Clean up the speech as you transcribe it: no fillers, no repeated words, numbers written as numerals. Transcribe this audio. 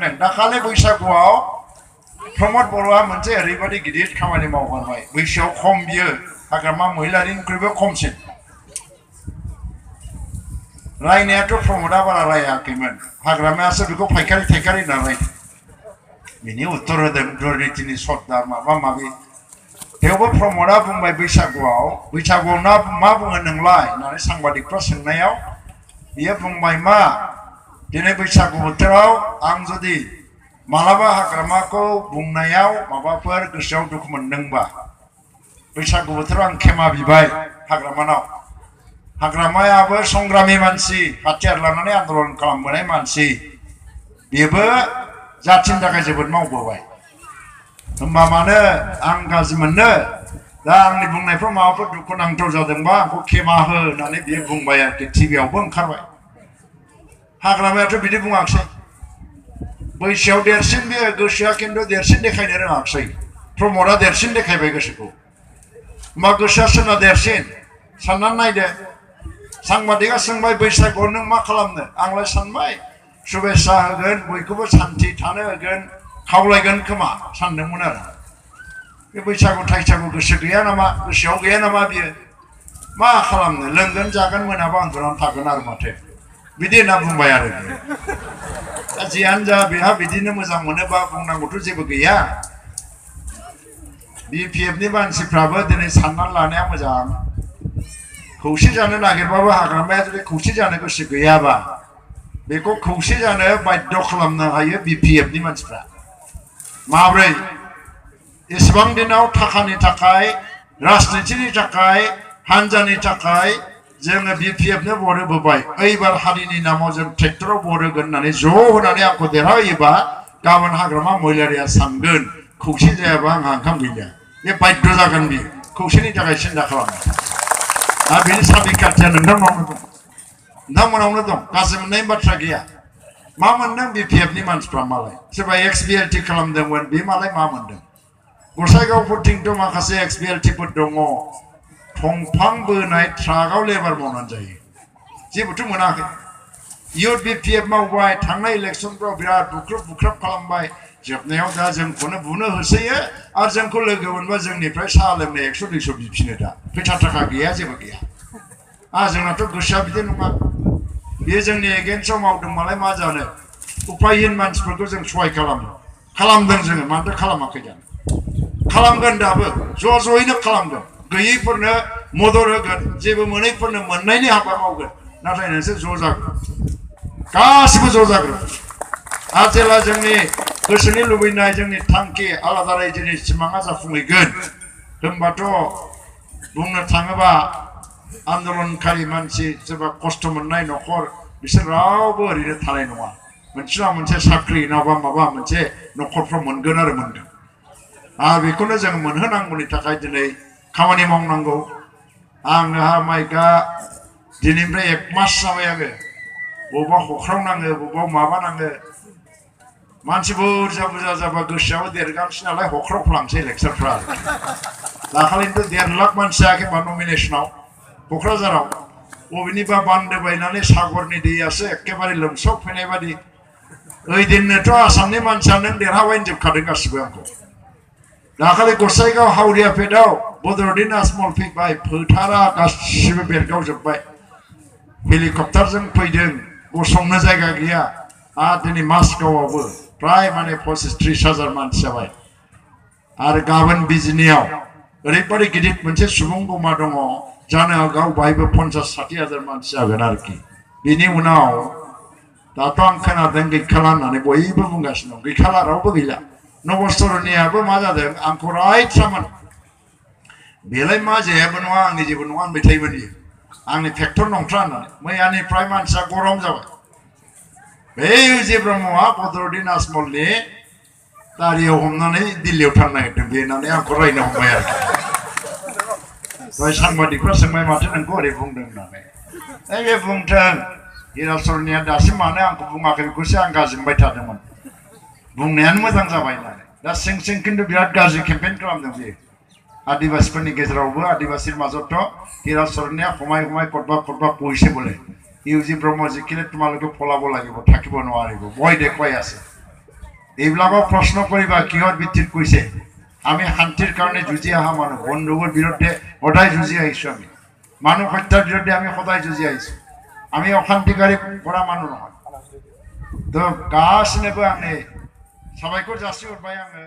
friend दाखालि बैसागुआव प्रमद बर'आ मोनसे ओरैबायदि गिदिर खामानि मावगारबाय बैसोआव खम बियो हाग्रामा महिलारिनिख्रुइबो खमसिन रायनायाथ' प्रमदआ बारा रायाखैमोन हाग्रामायासो बेखौ फायखारि थायखारि होनना रायदों बिनि उत्तर होदों दुर्नितिनि सर्दार माबा माबि थेवबो प्रमदआ बुंबाय बैसागुआव मा बुङो नोंलाय होननानै सांबादिकफ्रा सोंनायाव बियो बुंबाय मा दिनै बैसागु बोथोराव आं जुदि मालाबा हाग्रामाखौ बुंनायाव माबाफोर गोसोआव दुखु मोनदोंबा बैसागु बोथोराव आं खेमा बिबाय हाग्रामानाव हाग्रामायाबो संग्रामि मानसि हाथियार लानानै आन्दलन खालामबोनाय मानसि बेबो जाथिनि थाखाय जोबोद मावबोबाय होमबा मानो आं गाज्रि मोननो दा आंनि बुंनायफ्राव माबाफोर दुखु नांथाव जादोंबा आंखौ खेमा हो होननानै बियो बुंबाय आरोखि टिभियावबो ओंखारबाय हाग्रामायाथ' बिदि बुङाखसै बैसोआव देरसिन बियो गोसोआ खिन्थु देरसिन देखायनो रोङाखसै प्रमदआ देरसिन देखायबाय गोसोखौ होमबा गोसोआ सोरना देरसिन साननानै नायदो सांबादिकआ सोंबाय बैसागुआव नों मा खालामनो आंलाय सानबाय शुभेच्छा होगोन बयखौबो सान्थि थानो होगोन खावलायगोन खोमा सानदोंमोन आरो बे बैसागु थाइसागु गोसो गैया नामा गोसोआव गैया नामा बियो मा खालामनो लोंगोन जागोन मोनाबा उन्दुनानै थागोन आरो माथो बिदि होनना बुंबाय आरो दा जियानो जा बेहा बिदिनो मोजां मोनोबा बुंनांगौथ' जेबो गैया BPFनि मानसिफ्राबो दिनै साननानै लानाया मोजां खौसे जानो नागिरबाबो हाग्रामाया जुदि खौसे जानो गोसो गैयाबा बेखौ खौसे जानो बाध्य खालामनो हायो BPFनि मानसिफ्रा माब्रै एसेबां दिनाव थाखानि थाखाय राजनितिनि थाखाय हानजानि थाखाय जोङो BPFनो भट होबोबाय ओइबार हारिनि नामाव जों ट्रेक्टराव भट होगोन होननानै ज' होनानै आंखौ देरहाहोयोबा गाबोन हाग्रामा महिलारिया सानगोन खौसे जायाबा आंहा ओंखाम गैया बे बाध्य जागोन बियो खौसेनि थाखाय सिन्था खालामो दा बेनि साबिखाथिया नोंथांमोनावनो दं गाज्रि मोननायनि बाथ्रा गैया मा मोनदों BPFनि मानसिफ्रा मालाय सोरबा XBLT खालामदोंमोन बे मालाय मा मोनदों गसाइगावफोरथिंथ' माखासे XBLTफोर दङ थंफां बोनाय ट्राकआव लेबार मावनानै जायो जेबोथ' मोनाखै इउथ BPF मावबाय थांनाय इलेक्सनफ्राव बिराद बुख्रुब खालामबाय जोबनायाव दा जोंखौनो बुनो होसोयो आरो जोंखौ लोगो मोनबा जोंनिफ्राय साहा लोंनाय 100-200 बिफिनो दा फैसा थाखा गैया जेबो गैया जोंनाथ' गोसोआ बिदि नङा बेयो जोंनि एगेन्स्टआव मावदों मालाय मा जानो उपायहीन मानसिफोरखौ जों सहाय खालामदों जोङो मानोथो खालामाखै जानो खालामगोन दाबो ज'यैनो खालामगोन गैयैफोरनो मदद होगोन जेबो मोनैफोरनो मोननायनि हाबा मावगोन नाथाय नोंसोर ज' जागोन गासिबो ज' जागोन आरो जेला जोंनि गोसोनि लुबैनाय जोंनि थांखि आलादा रायजोनि सिमाङा जाफुंहैगोन होनबाथ' बुंनो थाङोबा आन्दलनकारि मानसि सोरबा खस्थ' मोननाय न'खर बिसोर रावबो ओरैनो थानाय नङा मोनसे नङा मोनसे साख्रि नङाबा माबा मोनसे न'खरफ्राव मोनगोन आरो मोनगोन बेखौनो जों मोनहोनांगौनि थाखाय दिनै खामानि मावनांगौ आंहा माइकआ दिनैनिफ्राय 1 मास जाबाय आङो बबेबा हख्रावनाङो बबेबा माबा नाङो मानसि बुरजा जाबा गोसोआबो देरगांसै नालाय हख्रावफ्लांसै लेक्सारफ्रा दाखालिनिथ' 1.5 लाख मानसि जायाखै नमिनेसनाव क'क्राझाराव बबेनिबा बान्दो बायनानै सागरनि दैयासो एखेबारे लोमसावफैनाय बादि ओइदिननोथ' आसामनि मानसिया नों देरहाबाय होनजोबखादों गासिबो आंखौ दाखालि गसाइगाव हावरिया पेटआव बदरुद्दिन आजमल फैबाय फोथारा गासिबो बेरगावजोब्बाय हेलिकप्टारजों फैदों गसंनो जायगा गैया दिनै मासगावआवबो प्राय माने 25-30 हाजार मानसि जाबाय आरो गाबोन बिजिनियाव ओरैबायदि गिदिर मोनसे सुबुं बमा दङ जानो हागौ बाहायबो 50-60 हाजार मानसि जागोन आरोखि बेनि उनाव दाथ' आं खोनादों गैखाला होननानै बयबो बुंगासिनो दं गैखाला रावबो गैला नबस्तरनियाबो मा जादों आंखौ रायथ्रामोन बेलाय मा जेबो नङा आंनि जेबो नङा होनबाय थायोमोन बियो आंनि फेक्टर नंथ्रा होननानै मैयानिफ्राय मानसिया गरम जाबाय बे जे ब्रह्मआ बदरुद्दिन आजमलनि दारियाव हमनानै दिल्लीयाव थांनो नागिरदों बे होननानै आंखौ रायनो हमबाय आरोखि दहाय सांबादिकफ्रा सोंबाय माथो नोंखौ ओरै बुंदों होननानै बे बुंथों हिराचरनिया दासिम मानो आंखौ बुङाखै बेखौसो आं गाज्रिमबाय थादोंमोन बुंनायानो मोजां जाबाय होननानै दा सिं खिन्थु बिराद गाज्रि केम्पेइन खालामदों बियो आदिबासीफोरनि गेजेरावबो आदिबासीर মাজতো हिराचरनिया हमाय কতবা কৈছে বোলে ইউজি ব্ৰহ্ম জিকিলে তোমালোকে পলাব লাগিব থাকিব নোৱাৰিব ভয় দেখুৱাই আছে এইবিলাকক প্ৰশ্ন কৰিবা কিহৰ ভিত্তিত কৈছে আমি শান্তিৰ কাৰণে যুঁজি অহা মানুহ বন্দুকৰ বিৰুদ্ধে সদায় যুঁজি আহিছোঁ আমি মানুহ হত্যাৰ বিৰুদ্ধে আমি সদায় যুঁজি আহিছোঁ আমি অশান্তিকাৰী কৰা মানুহ নহয় তো গাছ নেবো आङो साबायखर जासिहरबाय आङो